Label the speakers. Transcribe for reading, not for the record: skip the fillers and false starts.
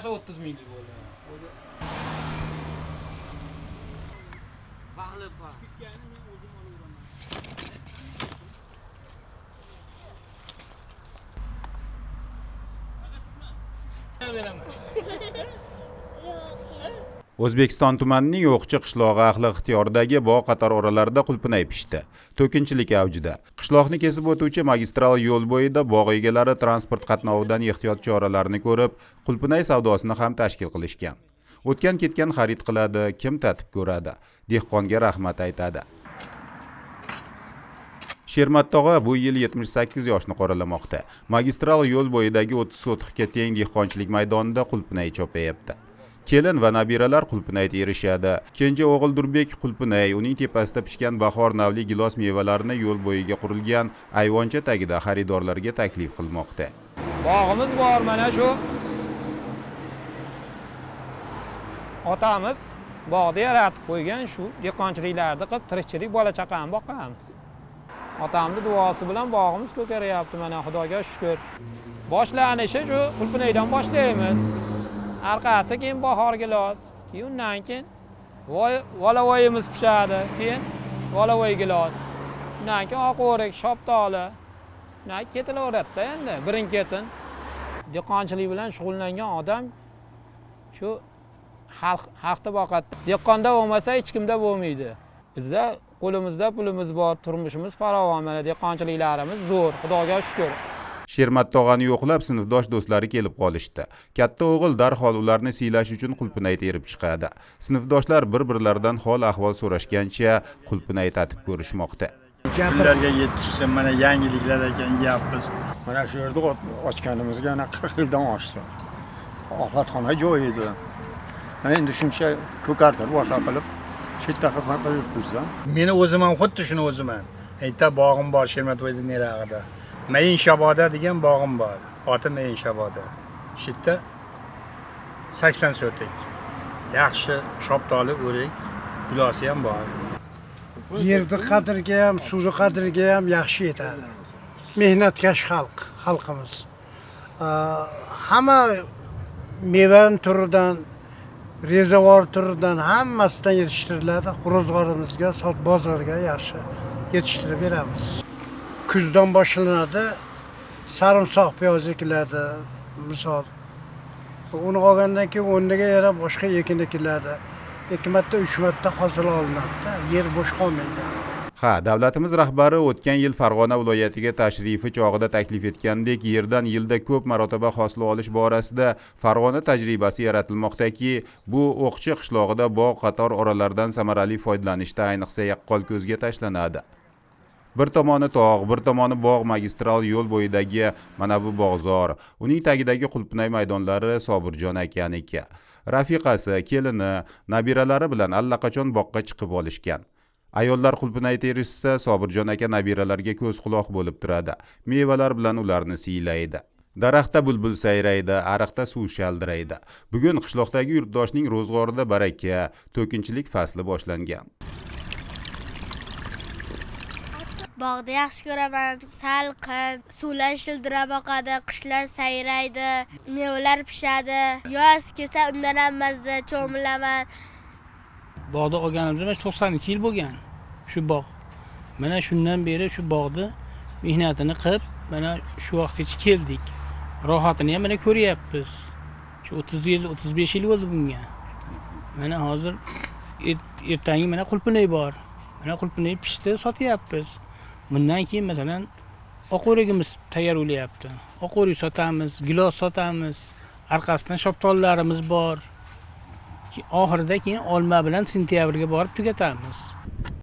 Speaker 1: Hammasi 30 minglik bo'ldi.
Speaker 2: O'zbekiston tumanining O'qchi qishlog'i ahli ixtiyoridagi bog' qator oralarida qulpinay pishdi. To'kinchilik avjida. Qishloqni kesib o'tuvchi magistral yo'l bo'yida bog' egalari transport qatnovidan ehtiyot choralarini ko'rib, qulpinay savdosini ham tashkil qilishgan. O'tgan ketgan xarid qiladi, kim tatib ko'radi. Dehqonga rahmat aytadi. Shermat tog'a bu yil 78 yoshni qoralamoqda. Magistral yo'l bo'yidagi 30 sotixga teng dehqonchilik maydonida qulpinay chopayapti. Kelin va nabiralar qulpinay terishadi. Kenja o'g'il Durbek qulpinay, uning tepasida pishgan bahor navli gilos mevalarini yo'l bo'yiga qurilgan ayvoncha tagida xaridorlarga taklif qilmoqda.
Speaker 1: Bog'imiz bor, mana shu. Otamiz bog'da yaratib qo'ygan shu dehqonchiliklarni qilib, tirikchilik bola chaqani boqamiz. Otamning duosi bilan bog'imiz ko'karyapti, mana Xudoga shukr. Boshlanishi shu qulpinaydan boshlaymiz. Orqasi keyin bahor gilos, keyin undan keyin valavoyimiz pishadi, keyin valavoy gilos. Undan keyin oq o'rik, shoptoli. Undan ketilaveradida endi birin-ketin. Dehqonchilik bilan shug'ullangan odam shu xalqni boqadi. Dehqonda bo'lmasa hech kimda bo'lmaydi. Bizda qo'limizda pulimiz bor, turmushimiz farovon, mana dehqonchiliklarimiz zo'r, Xudoga shukr.
Speaker 2: Shermat tog'ani yo'qlab sinfdosh do'stlari kelib qolishdi. Katta o'g'il darhol ularni siylash uchun qulpinay terib chiqadi. Sinfdoshlar bir-birlaridan hol-ahvol so'rashgancha qulpinay tatib ko'rishmoqda.
Speaker 3: Kunlarga yetkazsa mana yangiliklar ekan yeyapmiz.
Speaker 4: Mana shu yerda ochganimizga ana 40 yildan oshdi. Ovqatxona joyi edi. Mana endi shuncha ko'kartirib, boshqa qilib chetda xizmat qilib yuribmiz-da.
Speaker 3: Meni o'zim ham xuddi shuni o'zim ham. Bitta bog'im bor Shermatvoyda nerog'ida. Mayin Shaboda degan bog'im bor. Oti Mayin Shaboda. Shu yerda 80 sotik. Yaxshi shoptoli o'rik, gilosi ham bor.
Speaker 5: Yerni qadriga ham, suvni qadriga ham yaxshi yetadi. Mehnatkash xalq, xalqimiz. Hamma mevani turidan, rezavor turidan hammasidan yetishtiriladi. Ro'zg'orimizga, sot bozorga yaxshi yetishtirib beramiz. Kuzdan boshlanadi. Sarimsoq piyoz ekiladi, misol. Uni olgandan keyin o'rniga yana boshqa ekin ekiladi. 2 marta, 3 marta hosil olinadi-da, yer bo'sh qolmaydi.
Speaker 2: Ha, davlatimiz rahbari o'tgan yil Farg'ona viloyatiga tashrifi chog'ida taklif etgandek, yerdan yilda ko'p marotaba hosil olish borasida Farg'ona tajribasi yaratilmoqdaki, bu O'qchi qishlog'ida bog' qator oralardan samarali foydalanishda ayniqsa yaqqol ko'zga tashlanadi. Bir tomoni tog', bir tomoni bog' magistral yo'l bo'yidagi mana bu bog'zor, uning tagidagi qulpinay maydonlari Sobirjon akaniki. Rafiqasi, kelini, nabiralari bilan allaqachon boqqa chiqib olishgan. Ayollar qulpinay terishsa, Sobirjon aka nabiralarga ko'z quloq bo'lib turadi. Mevalar bilan ularni siylaydi. Daraxtda bulbul sayraydi, ariqda suv shaldiraydi. Bugun qishloqdagi yurtdoshning ro'zg'orida baraka, to'kinchilik fasli boshlangan.
Speaker 6: Bog'da yaxshi ko'raman, salqin, suvlar shildirab oqadi, qushlar sayraydi, mevalar pishadi. Yoz kelsa undan ham mazza cho'milaman.
Speaker 7: Bog'da olganimizda mana 90-yil bo'lgan shu bog'. Mana shundan beri shu bog'da mehnatini qilib, mana shu vaqtgacha keldik. Rohatini ham mana ko'ryapmiz. Shu 30 yil, 35 yil bo'ldi bunga. Mana hozir ertangi mana qulpinay bor. Mana qulpinay pishdi, sotyapmiz. Bundan keyin masalan oq o'rigimiz tayyor bo'lyapti. Oq o'rik sotamiz, gilos sotamiz, orqasidan shoptollarimiz bor. Oxirida keyin olma bilan sentyabrga borib tugatamiz.